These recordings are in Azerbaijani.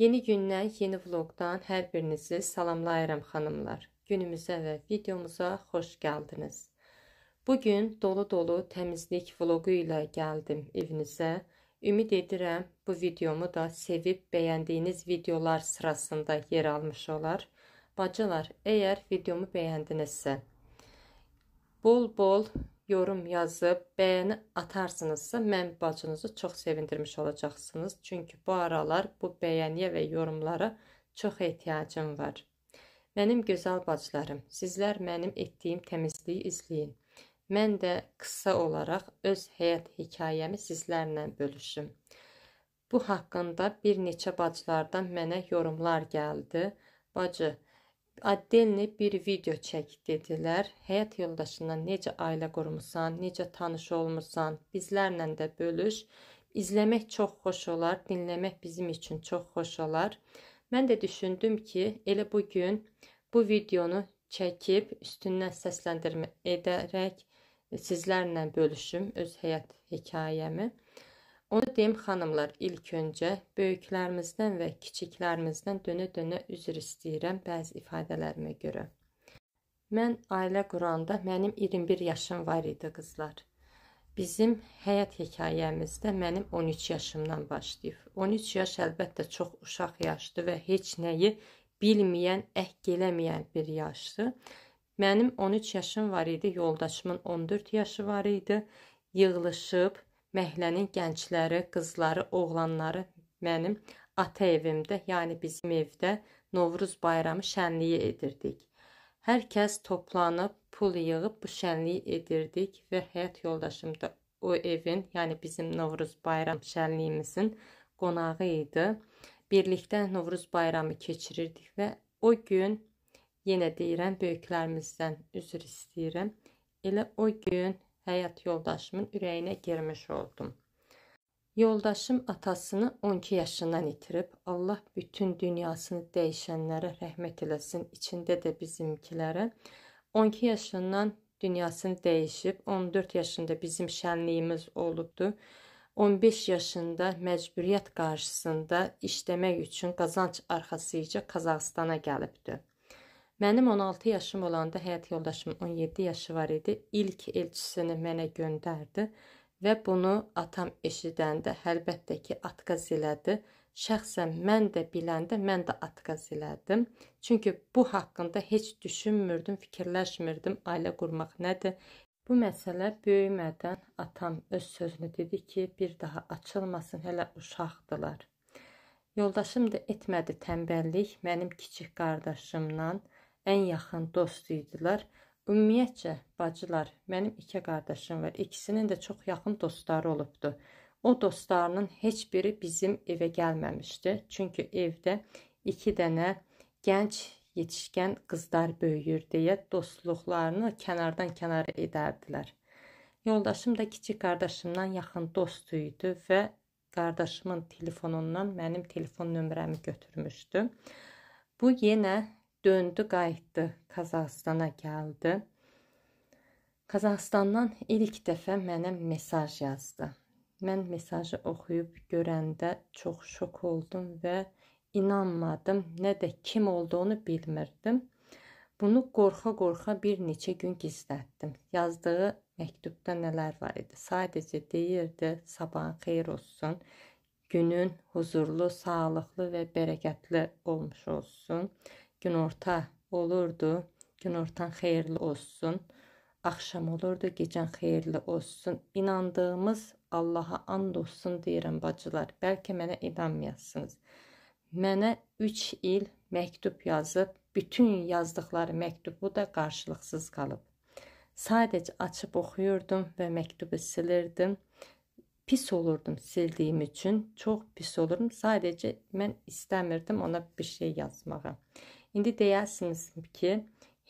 Yeni gündən, yeni vlogdan hər birinizi salamlayıram xanımlar. Günümüzə və videomuza xoş gəldiniz. Bugün dolu-dolu təmizlik vlogu ilə gəldim evinizə. Ümid edirəm bu videomu da sevib bəyəndiyiniz videolar sırasında yer almış olar. Bacılar, əgər videomu bəyəndinizsə, bol-bol yorum yazıb bəyəni atarsınızsa, mən bacınızı çox sevindirmiş olacaqsınız. Çünki bu aralar bu bəyəniyə və yorumlara çox ehtiyacım var. Mənim gözəl bacılarım, sizlər mənim etdiyim təmizliyi izləyin. Mən də qısa olaraq öz həyat hekayəmi sizlərlə bölüşüm. Bu haqqında bir neçə bacılardan mənə yorumlar gəldi. Bacı, addelni bir video çək dedilər. Həyat yoldaşından necə ailə qurmusan, necə tanış olmusan, bizlərlə də bölüş. İzləmək çox xoş olar, dinləmək bizim üçün çox xoş olar. Mən də düşündüm ki, elə bugün bu videonu çəkib üstündən səsləndirmə edərək sizlərlə bölüşüm öz həyat hekayəmi. Onu deyim xanımlar, ilk öncə böyüklərimizdən və kiçiklərimizdən dönə-dönə üzr istəyirəm bəzi ifadələrimə görə. Mən ailə quranda mənim 21 yaşım var idi qızlar. Bizim həyat hekayəmizdə mənim 13 yaşımdan başlayıb. 13 yaş əlbəttə çox uşaq yaşdır və heç nəyi bilməyən, əhq eləməyən bir yaşdır. Mənim 13 yaşım var idi, yoldaşımın 14 yaşı var idi. Yığılışıb məhəllənin gəncləri, qızları, oğlanları mənim ata evimdə, yəni bizim evdə Novruz bayramı şənliyi edirdik. Hər kəs toplanıb, pul yığıb bu şənliyi edirdik və həyat yoldaşım da o evin, yəni bizim Novruz bayram şənliyimizin qonağı idi. Birlikdə Novruz bayramı keçirirdik və o gün, yenə deyirəm, böyüklərimizdən üzr istəyirəm, elə o gün həyat yoldaşımın ürəyinə girmiş oldum. Yoldaşım atasını 12 yaşından itirib. Allah bütün dünyasını dəyişənlərə rəhmət eləsin, içində də bizimkilərə. 12 yaşından dünyasını dəyişib, 14 yaşında bizim şənliyimiz olubdu. 15 yaşında məcburiyyət qarşısında işləmək üçün qazanc arxasıca Qazaxıstana gəlibdi. Mənim 16 yaşım olanda həyat yoldaşımın 17 yaşı var idi. İlk elçisini mənə göndərdi və bunu atam eşidəndə əlbəttə ki, atqaz elədi. Şəxsən mən də biləndə mən də atqaz elədim. Çünki bu haqqında heç düşünmürdüm, fikirləşmirdim ailə qurmaq nədir. Bu məsələ böyümədən atam öz sözünü dedi ki, bir daha açılmasın, hələ uşaqdılar. Yoldaşım da etmədi tənbəllik, mənim kiçik qardaşımla ən yaxın dost idilər. Ümumiyyətcə, bacılar, mənim iki qardaşım var. İkisinin də çox yaxın dostları olubdu. O dostlarının heç biri bizim evə gəlməmişdi. Çünki evdə iki dənə gənc yetişkən qızlar böyüyür deyə dostluqlarını kənardan kənara edərdilər. Yoldaşım da kiçik qardaşımdan yaxın dost idi və qardaşımın telefonundan mənim telefon nömrəmi götürmüşdü. Bu yenə döndü, qayıtdı, Qazaxıstana gəldi. Qazaxıstandan ilk dəfə mənə mesaj yazdı. Mən mesajı oxuyub görəndə çox şok oldum və inanmadım, nə də kim olduğunu bilmirdim. Bunu qorxa-qorxa bir neçə gün gizlətdim. Yazdığı məktubda nələr var idi? Sadəcə deyirdi, sabahın xeyir olsun, günün huzurlu, sağlıqlı və bərəkətli olmuş olsun. Günorta olurdu, günortan xeyirli olsun. Axşam olurdu, gecən xeyirli olsun. İnandığımız Allaha and olsun deyirəm bacılar. Bəlkə mənə inanmayasınız. Mənə 3 il məktub yazıb, bütün yazdıqları məktubu da qarşılıqsız qalıb. Sadəcə açıb oxuyurdum və məktubu silirdim. Pis olurdum sildiyim üçün, çox pis olurdum. Sadəcə mən istəmirdim ona bir şey yazmağa. İndi deyərsiniz ki,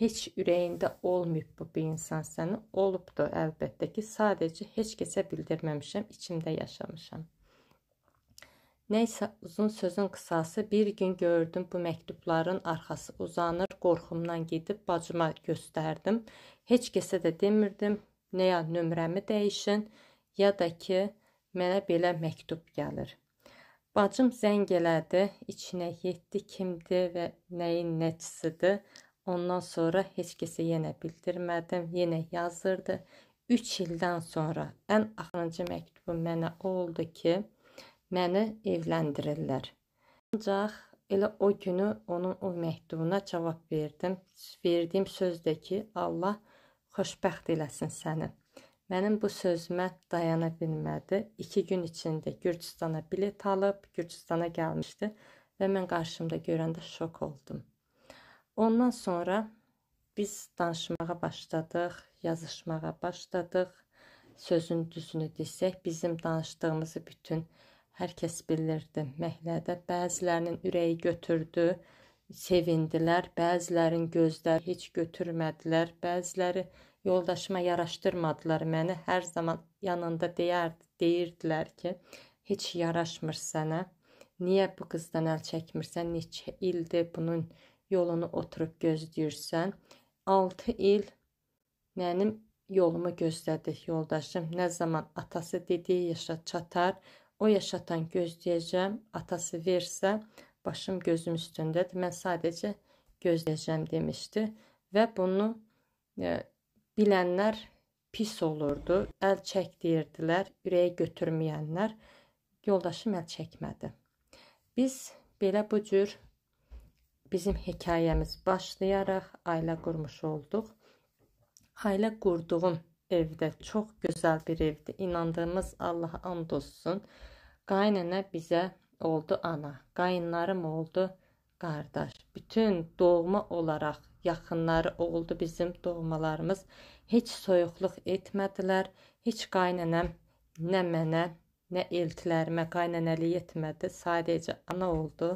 heç ürəyində olmayıb bu bir insan səni. Olubdu əlbəttə ki, sadəcə heç kəsə bildirməmişəm, içimdə yaşamışam. Nəysə, uzun sözün qısası, bir gün gördüm bu məktubların arxası uzanır, qorxumdan gedib bacıma göstərdim. Heç kəsə də demirdim, nə ya nömrəmi dəyişin, ya da ki, mənə belə məktub gəlir. Bacım zəng elədi, içinə yetdi kimdir və nəyin nəçisidir. Ondan sonra heç kəsə yenə bildirmədim, yenə yazırdı. 3 ildən sonra ən axırıncı məktubu mənə oldu ki, məni evləndirirlər. Ancaq elə o günü onun o məktubuna cavab verdim. Verdiyim söz də ki, Allah xoşbəxt eləsin səni. Mənim bu sözümə dayana bilmədi. 2 gün içində Gürcüstana bilet alıb, Gürcüstana gəlmişdi və mən qarşımda görəndə şok oldum. Ondan sonra biz danışmağa başladıq, yazışmağa başladıq. Sözün düzünü desək, bizim danışdığımızı bütün hər kəs bilirdi. Məhəllədə bəzilərinin ürəyi götürdü, sevindilər, bəzilərinin gözləri heç götürmədilər, bəziləri yoldaşıma yaraşdırmadılar məni. Hər zaman yanında deyirdilər ki, heç yaraşmır sənə. Niyə bu qızdan əl çəkmirsən? Neçə ildir bunun yolunu oturub gözləyirsən? 6 il mənim yolumu gözlədi yoldaşım. Nə zaman atası dediyi yaşa çatar, o yaşatan gözləyəcəm. Atası versə, başım gözüm üstündədir. Mən sadəcə gözləyəcəm demişdi və bunu bilənlər pis olurdu, əl çək deyirdilər, ürəyə götürməyənlər. Yoldaşım əl çəkmədi. Biz belə bu cür bizim hekayəmiz başlayaraq ailə qurmuş olduq. Ailə qurduğum evdə çox gözəl bir evdir. İnandığımız Allaha and olsun. Qaynənə bizə oldu ana, qayınlarım oldu qardaş. Bütün doğma olaraq yaxınları oldu bizim doğmalarımız. Heç soyuqluq etmədilər. Heç qaynənəm nə mənə, nə eltilərimə qaynənəlik etmədi. Sadəcə ana oldu.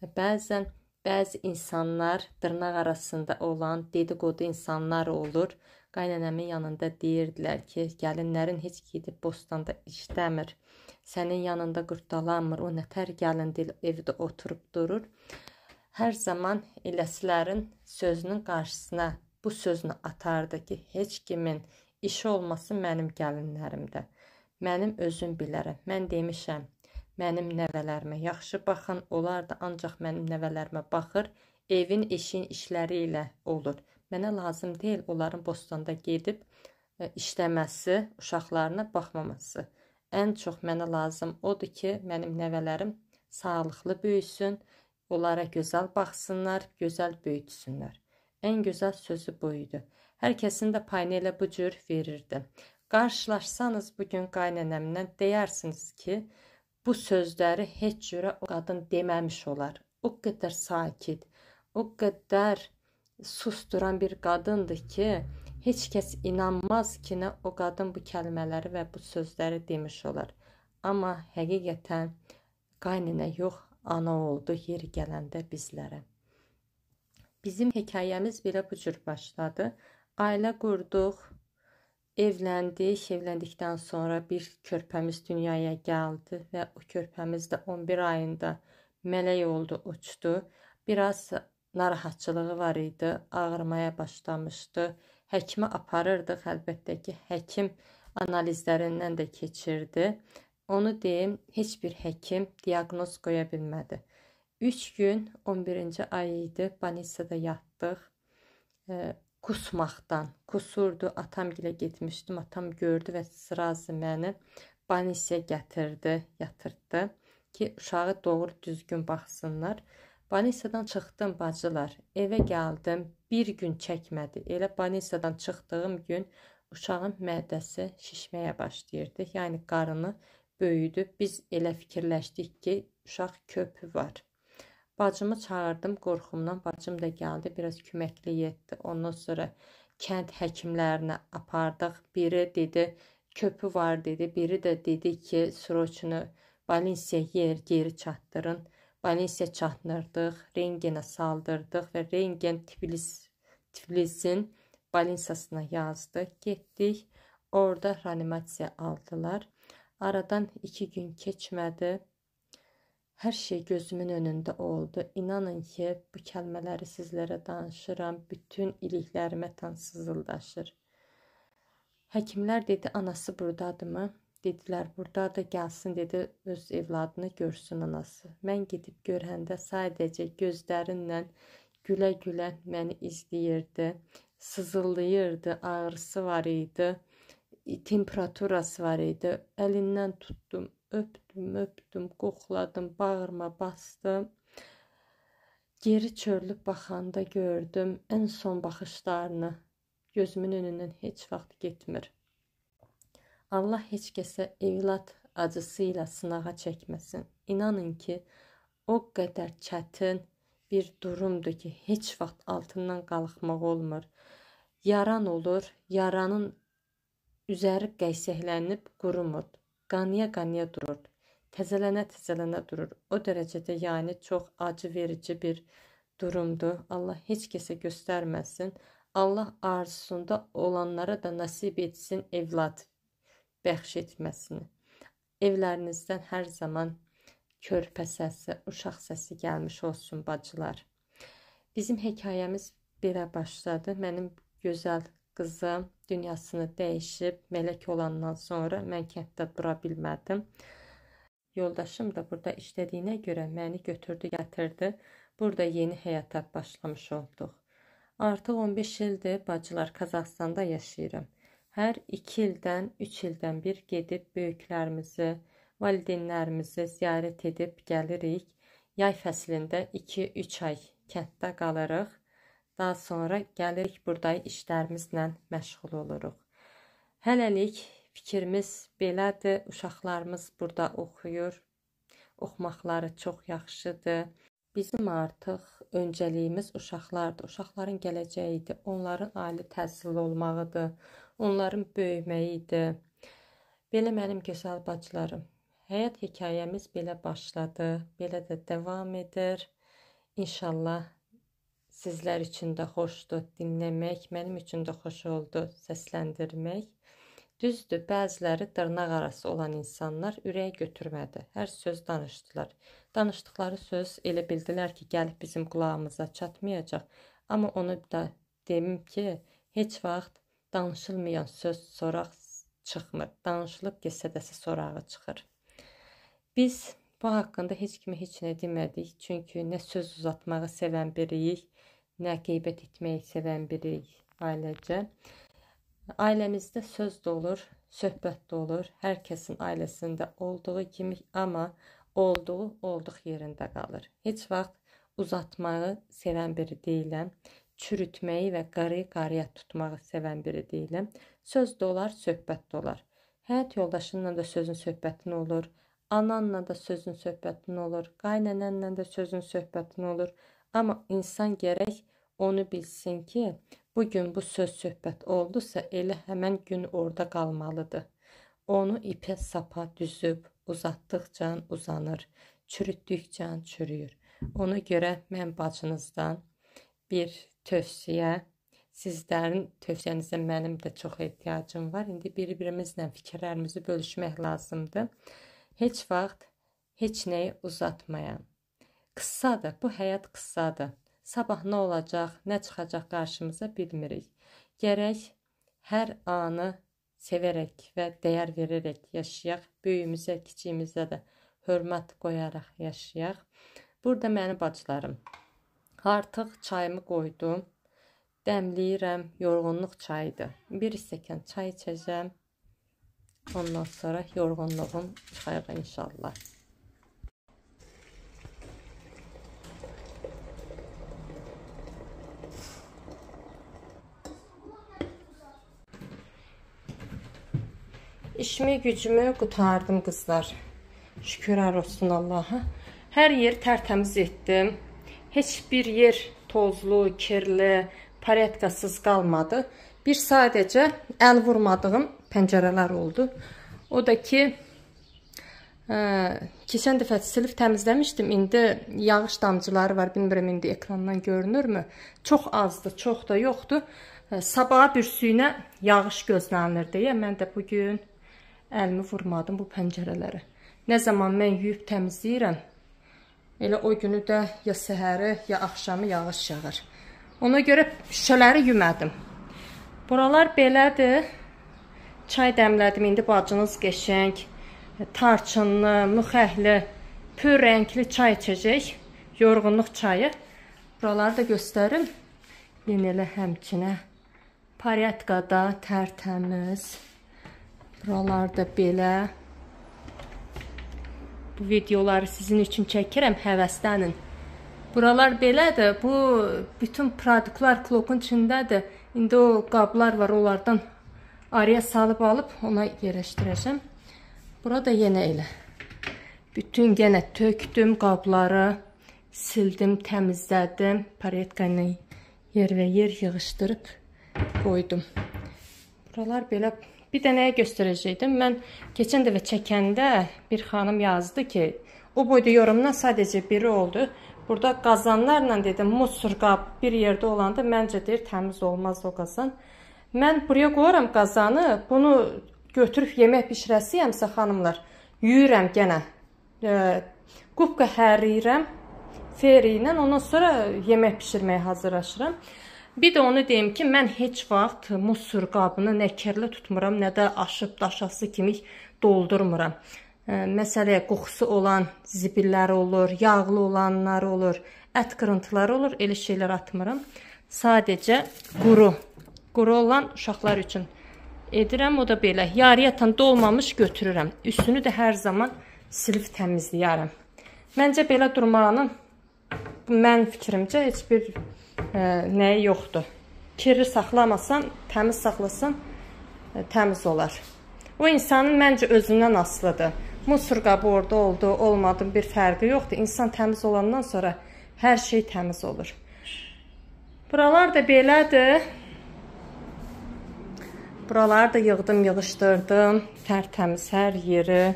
Bəzən bəzi insanlar dırnaq arasında olan dedikodu insanlar olur. Qaynənəmin yanında deyirdilər ki, gəlinlərin heç gedib bostanda işləmir. Sənin yanında qurtalanmır. O nətər gəlindir, evdə oturub durur. Hər zaman eləsilərin sözünün qarşısına bu sözünü atardı ki, heç kimin işi olmasın mənim gəlinlərimdə. Mənim özüm bilərəm. Mən demişəm, mənim nəvələrimə yaxşı baxın, onlar da ancaq mənim nəvələrimə baxır, evin, eşin işləri ilə olur. Mənə lazım deyil onların bostanda gedib işləməsi, uşaqlarına baxmaması. Ən çox mənə lazım odur ki, mənim nəvələrim sağlıqlı böyüsün, onlara gözəl baxsınlar, gözəl böyütsünlər. Ən gözəl sözü bu idi. Hər kəsin də payını elə bu cür verirdi. Qarşılaşsanız bugün qaynənəmdən deyərsiniz ki, bu sözləri heç cürə o qadın deməmiş olar. O qədər sakit, o qədər susturan bir qadındır ki, heç kəs inanmaz ki, nə o qadın bu kəlmələri və bu sözləri demiş olar. Amma həqiqətən qaynənə yox, ana oldu yeri gələndə bizlərə. Bizim hekayəmiz belə bu cür başladı. Ailə qurduq, evləndik. Evləndikdən sonra bir körpəmiz dünyaya gəldi və o körpəmiz də 11 ayında mələk oldu, uçdu. Biraz narahatçılığı var idi, ağrımaya başlamışdı. Həkimə aparırdıq, əlbəttə ki, həkim analizlərindən də keçirdi. Onu deyim, heç bir həkim diaqnoz qoya bilmədi. 3 gün, 11-ci ay idi, Banisada yatdıq. Kusmaqdan, kusurdu, atamgilə getmişdim, atam gördü və sırazı məni Banisaya gətirdi, yatırtdı ki, uşağı doğru düzgün baxsınlar. Banisadan çıxdım bacılar, evə gəldim, bir gün çəkmədi. Elə Banisadan çıxdığım gün uşağın mədəsi şişməyə başlayırdı, yəni qarını böyüdü. Biz elə fikirləşdik ki, uşaq köpü var. Bacımı çağırdım qorxumdan, bacım da gəldi, biraz köməklik etdi. Ondan sonra kənd həkimlərinə apardıq. Biri dedi, köpü var dedi, biri də dedi ki, sroçunu Balinsiyaya geri çatdırın. Balinsiya çatdırdıq, rengenə saldırdıq və rengen Tiflisin Balinsiyasına yazdı. Getdik, orada reanimasiya aldılar. Aradan 2 gün keçmədi. Hər şey gözümün önündə oldu. İnanın ki, bu kəlmələri sizlərə danışıram. Bütün iliklərimə tan sızıldaşır. Həkimlər dedi, anası buradadırmı? Dedilər, buradadır, gəlsin, dedi, öz evladını görsün anası. Mən gedib görəndə sadəcə gözlərinlə gülə-gülə məni izləyirdi, sızıldayırdı, ağrısı var idi, temperaturası var idi. Əlindən tutdum, öpdüm, öpdüm, qoxladım, bağrıma bastım. Geri çörülüb baxanda gördüm ən son baxışlarını. Gözümün önündən heç vaxt getmir. Allah heç kəsə evlad acısı ilə sınağa çəkməsin. İnanın ki, o qədər çətin bir durumdur ki, heç vaxt altından qalxmaq olmur. Yaran olur, yaranın üzəri qəysəklənib qurumur. Qanaya-qanaya durur. Təzələnə-təzələnə durur. O dərəcədə yəni çox acı verici bir durumdur. Allah heç kəsə göstərməsin. Allah arzusunda olanlara da nasib etsin evlad bəxş etməsini. Evlərinizdən hər zaman körpə səsi, uşaq səsi gəlmiş olsun bacılar. Bizim hekayəmiz belə başladı. Mənim gözəl qızım dünyasını dəyişib mələk olandan sonra mən kənddə dura bilmədim. Yoldaşım da burada işlədiyinə görə məni götürdü, gətirdi. Burada yeni həyata başlamış olduq. Artıq 15 ildir bacılar Qazaxıstanda yaşayıram. Hər 2 ildən, 3 ildən bir gedib böyüklərimizi, valideynlərimizi ziyarət edib gəlirik. Yay fəslində 2-3 ay kənddə qalırıq. Daha sonra gəlirik burada işlərimizlə məşğul oluruq. Hələlik fikrimiz belədir. Uşaqlarımız burada oxuyur. Oxumaqları çox yaxşıdır. Bizim artıq öncəliyimiz uşaqlardır. Uşaqların gələcəyidir. Onların ali təhsilli olmağıdır. Onların böyüməyidir. Belə mənim gözəl bacılarım. Həyat hekayəmiz belə başladı. Belə də davam edir. İnşallah sizlər üçün də xoşdur dinləmək. Mənim üçün də xoş oldu səsləndirmək. Düzdür, bəziləri dırnaq arası olan insanlar ürəyə götürmədi. Hər söz danışdılar. Danışdıqları söz elə bildilər ki, gəlib bizim qulağımıza çatmayacaq. Amma onu da demim ki, heç vaxt danışılmayan söz soraq çıxmır. Danışılıb getsə də sorağı çıxır. Biz bu haqqında heç kimə heç nə demədik. Çünki nə söz uzatmağı sevən biriyik, nə qeybət etməyi sevən biriyik ailəcə. Ailəmizdə söz də olur, söhbət də olur. Hər kəsin ailəsində olduğu kimi, amma olduğu olduq yerində qalır. Heç vaxt uzatmağı sevən biri deyiləm. Çürütməyi və qarıyı-qarıya tutmağı sevən biri deyiləm. Söz də olar, söhbət də olar. Həyat yoldaşınla da sözün söhbətin olur, ananla da sözün söhbətin olur, qaynənənlə də sözün söhbətin olur. Amma insan gərək onu bilsin ki, bugün bu söz söhbət oldusa, elə həmən gün orada qalmalıdır. Onu ipə sapa düzüb uzatdıqca uzanır, çürütdükcə çürüyür. Ona görə mən bacınızdan bir tövsiyə, sizlərin tövsiyənizə mənim də çox ehtiyacım var. İndi bir-birimizlə fikirlərimizi bölüşmək lazımdır. Heç vaxt heç nəyi uzatmayan. Qıssadır, bu həyat qıssadır. Sabah nə olacaq, nə çıxacaq qarşımıza bilmirik. Gərək hər anı sevərək və dəyər verərək yaşayaq. Böyüyümüzə, kiçiyimizə də hörmət qoyaraq yaşayaq. Burada mənim bacılarım. Artıq çayımı qoydum. Dəmləyirəm, yorğunluq çayıdır. Bir stəkan çay içəcəm. Ondan sonra yorğunluğum çıxacaq inşallah. İşimi, gücümü qurtardım qızlar. Şükürlər olsun Allaha. Hər yeri tərtəmiz etdim. Heç bir yer tozlu, kirli, paretkasız qalmadı. Bir sadəcə əl vurmadığım pəncərələr oldu. O da ki, keçən dəfə silib təmizləmişdim. İndi yağış damcıları var. Bilmirəm, indi ekrandan görünürmü? Çox azdır, çox da yoxdur. Sabaha bir suyuna yağış gözlənilir deyə mən də bugün əlimi vurmadım bu pəncərələrə. Nə zaman mən yuyub təmizləyirəm, elə o günü də ya səhəri, ya axşamı yağış yağır. Ona görə şüşələri yumədim. Buralar belədir. Çay dəmlədim. İndi bacınız qəşəng, tarçınlı, müxəhli, pür rəngli çay içəcək. Yorğunluq çayı. Buraları da göstərim. Yenə elə həmçinə. Paryatkada tərtəmiz. Buralar da belə. Bu videoları sizin üçün çəkirəm, həvəslənin. Buralar belədir. Bu bütün produktlar klokun içindədir. İndi o qablar var, onlardan araya salıb alıb ona yerləşdirəcəm. Burada yenə elə. Bütün yenə tökdüm qabları, sildim, təmizlədim. Paryetka ilə yer və yer yığışdırıb qoydum. Buralar belə. Bir də nəyə göstərəcəkdim? Mən keçən dəfə çəkəndə bir xanım yazdı ki, o boyda yorumdan sadəcə biri oldu. Burada qazanlarla dedim, musur qab bir yerdə olanda məncə deyir, təmiz olmaz o qazan. Mən buraya qoyuram qazanı, bunu götürüb yemək bişirəsiyəmsə xanımlar, yuyuram gənə. Qubqa hərləyirəm feri ilə, ondan sonra yemək bişirməyə hazırlaşıram. Bir də onu deyim ki, mən heç vaxt musur qabını nə kirli tutmuram, nə də aşıb daşası kimi doldurmuram. Məsələ qoxusu olan zibillər olur, yağlı olanlar olur, ət qırıntıları olur, elə şeylər atmıram. Sadəcə quru olan uşaqlar üçün edirəm, o da belə. Yarıyatan dolmamış götürürəm. Üstünü də hər zaman silib təmizləyərəm. Məncə belə durmağının, mənim fikrimcə, heç bir nəyi yoxdur. Kirli saxlamasan, təmiz saxlasan, təmiz olar. O insanın məncə özündən asılıdır. Musur qabı orada oldu, olmadı, bir fərqi yoxdur. İnsan təmiz olandan sonra hər şey təmiz olur. Buralar da belədir. Buraları da yığdım, yığışdırdım. Tərtəmiz hər yeri.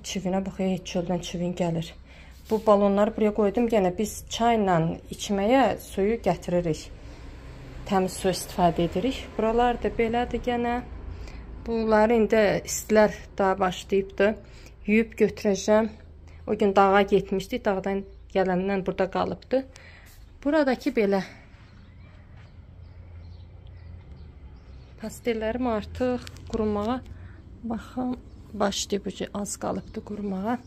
Çivinə bax, çöldən çivin gəlir. Bu balonları buraya qoydum. Yenə biz çayla içməyə suyu gətiririk. Təmiz su istifadə edirik. Buralar da belədir yenə. Bunları indi istilər daha başlayıbdır. Yuyub götürəcəm. O gün dağa getmişdik. Dağdan gələndən burada qalıbdır. Buradakı belə. Pastellərim artıq qurumağa baxın, başlayıb, az qalıbdır qurumağa.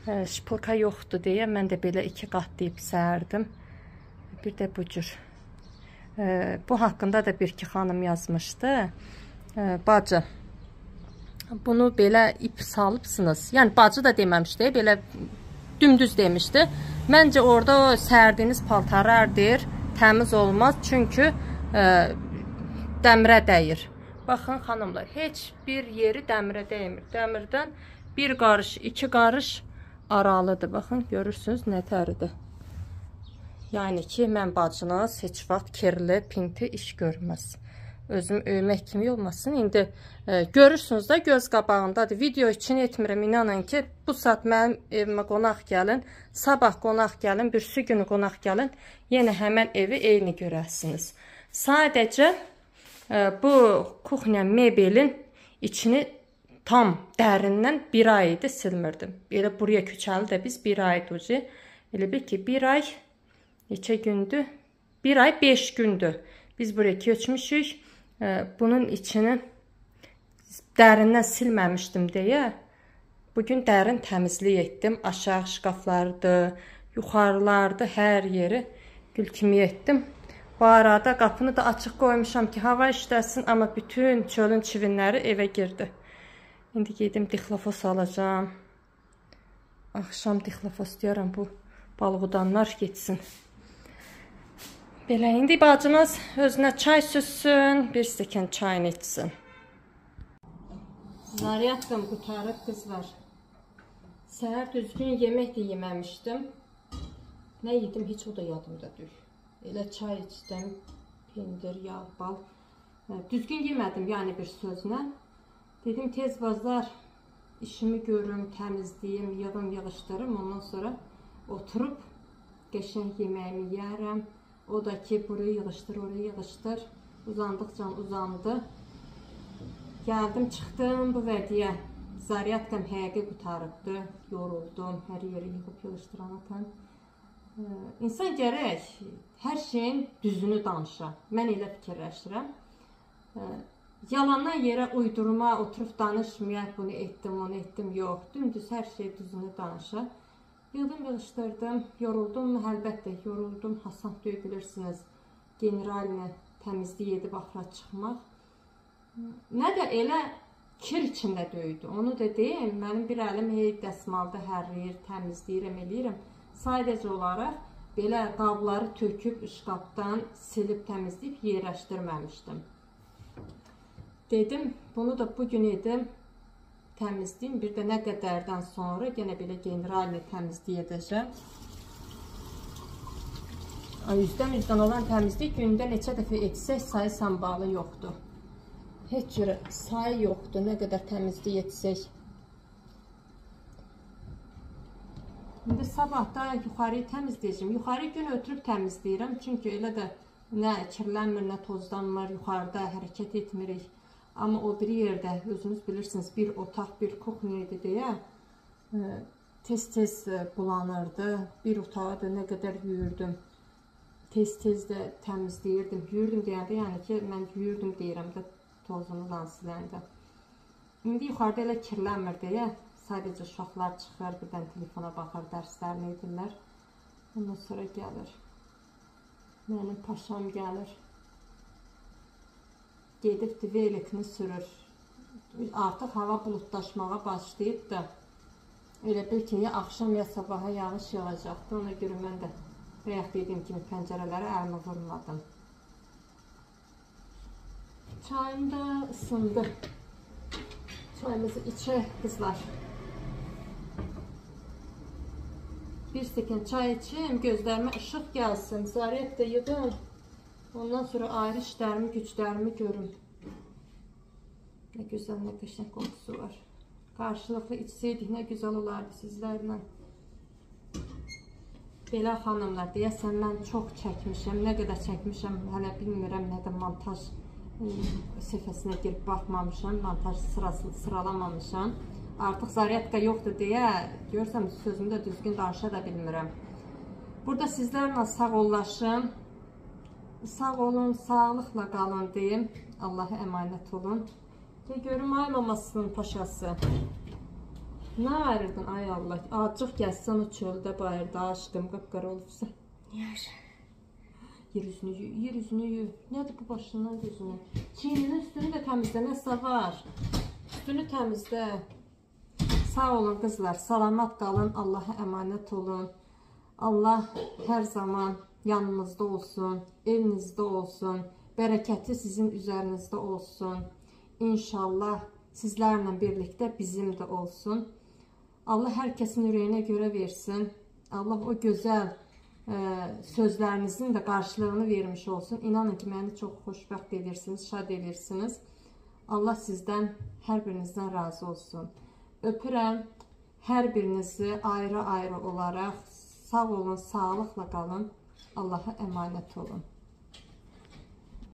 Şpılka yoxdur deyə mən də belə iki qatlayıb sərdim. Bir də bu cür. Bu haqqında da bir iki xanım yazmışdı. Bacı, bunu belə ip salıbsınız. Yəni bacı da deməmişdi, belə dümdüz demişdi. Məncə orada o sərdiyiniz paltarlar deyir, təmiz olmaz. Çünki dəmirə dəyir. Baxın xanımlar, heç bir yeri dəmirə dəymir. Dəmirdən bir qarış, iki qarış aralıdır. Baxın, görürsünüz nə təridir. Yəni ki, mən bacınız heç vaxt kirli, pinti iş görməz. Özüm öymək kimi olmasın. İndi görürsünüz də, göz qabağındadır. Video üçün etmirəm, inanın ki, bu saat mənim evimə qonaq gəlin, sabah qonaq gəlin, birisi günü qonaq gəlin, yenə həmən evi eyni görəsiniz. Sadəcə bu kuxnya mebelin içini tam dərindən bir ay idi silmirdim. Elə buraya köçəli də biz bir ay idi. Elə bil ki, bir ay neçə gündür? Bir ay 5 gündür. Biz buraya köçmüşük. Bunun içini dərindən silməmişdim deyə bugün dərin təmizlik etdim. Aşağı şkaflardı, yuxarılardı, hər yeri gül kimi etdim. Bu arada qapını da açıq qoymuşam ki, hava işləsin, amma bütün çölün çivinləri evə girdi. İndi gedim dixlofos alacağam. Axşam dixlofos deyərəm, bu balğudanlar getsin. Belə, indi bacımız özünə çay süzsün, bir stəkan çayını içsin. Zaryadkam qurtarıb qızlar. Səhər düzgün yemək də yeməmişdim. Nə yedim heç o da yadımda deyil. Elə çay içdim, pendir, yağ, bal. Düzgün yemədim, yəni bir sözlə. Dedim tez bazar işimi görüm, təmizləyim, yığım, yığışdırım. Ondan sonra oturub qəşəng yeməyimi yeyərəm. O da ki, burayı yığışdır, orayı yığışdır. Uzandıqca uzandı. Gəldim, çıxdım bu vədiyə. Zaryadkam həqiqi qurtarıbdı. Yoruldum, hər yeri yığıb yığışdıranatan. İnsan gərək hər şeyin düzünü danışa. Mən elə fikirləşirəm. Yalandan yerə uydurma, oturub danışmayaq, bunu etdim, onu etdim, yox. Dümdüz hər şey düzünü danışaq. Yığdım, yığışdırdım, yoruldum mu? Əlbəttə, yoruldum. Hasan deyə bilirsiniz, generalini təmizlik edib axıra çıxmaq. Nə də elə kir içində döydü. Onu da deyim, mənim bir əlim hey dəsmalda hərləyir, təmizləyirəm, eləyirəm. Sadəcə olaraq belə qabları töküb şkafdan silib təmizləyib yerləşdirməmişdim. Dedim, bunu da bugün edim, təmizləyim. Bir də nə qədərdən sonra yenə belə generalini təmizlik edəcəm. Üzdən olan təmizlik gündə neçə dəfə etsək sayı sambalı yoxdur. Heç cürə sayı yoxdur, nə qədər təmizlik etsək. İndi sabah da yuxarıyı təmizləyəcəm. Yuxarı gün ötürüb təmizləyirəm. Çünki elə də nə kirlənmir, nə tozlanmır, yuxarıda hərəkət etmirik. Amma o biri yerdə, özünüz bilirsiniz, bir otaq, bir kuxnya idi deyə tez-tez bulanırdı. Bir otağı da nə qədər yuyurdum. Tez-tez də təmizləyirdim. Yuyurdum deyəndə, yəni ki, mən yuyurdum deyirəm də tozunu siləndə. İndi yuxarıda elə kirlənmir deyə sadəcə uşaqlar çıxır, birdən telefona baxır, dərslərini edirlər. Ondan sonra gəlir. Mənim paşam gəlir. Gedibdir, velikini sürür. Artıq hava buludlaşmağa başlayıb da elə bil ki, ya axşam ya sabaha yağış yağacaqdı. Ona görə mən də bayaq dediyim kimi pəncərələrə əlimi vurmadım. Çayım da ısındı. Çayımızı içək qızlar. Bir stəkan çay içim, gözlərimə işıq gəlsin. Zaryad da yığım. Ondan sonra ayrı işlərimi, güclərimi görüm. Nə gözəl, nə qəşəng qoxusu var. Qarşılıqlı içseydik nə gözəl olardı sizlərlə. Belə xanımlar, deyəsən mən çox çəkmişəm. Nə qədər çəkmişəm, hələ bilmirəm, nə də montaj səhifəsinə girib baxmamışam, montaj sıralamamışam. Artıq zaryadka yoxdur deyə görürsəm sözümü də düzgün danışa da bilmirəm. Burada sizlərlə sağollaşım. Sağ olun, sağlıqla qalın deyim. Allah'a əmanət olun. De görüm ay mamasının paşası. Nə ayırdın ay Allah? Acıq gəlsən o çöldə bayırda aşkım qıpqara olubsa. Yer. Yer üzünü yu, yer üzünü yu. Nədir bu başından gözünü? Çiyninin üstünü də təmizlə, nəsə var. Üstünü təmizlə. Sağ olun qızlar, salamat qalın, Allah'a əmanət olun. Allah hər zaman yanınızda olsun, evinizdə olsun, bərəkəti sizin üzərinizdə olsun. İnşallah sizlərlə birlikdə bizim də olsun. Allah hər kəsin ürəyinə görə versin. Allah o gözəl sözlərinizin də qarşılığını vermiş olsun. İnanın ki, məni çox xoşbəxt edirsiniz, şad edirsiniz. Allah sizdən, hər birinizdən razı olsun. Öpürəm hər birinizi ayrı-ayrı olaraq. Sağ olun, sağlıqla qalın. Allah'a əmanət olun.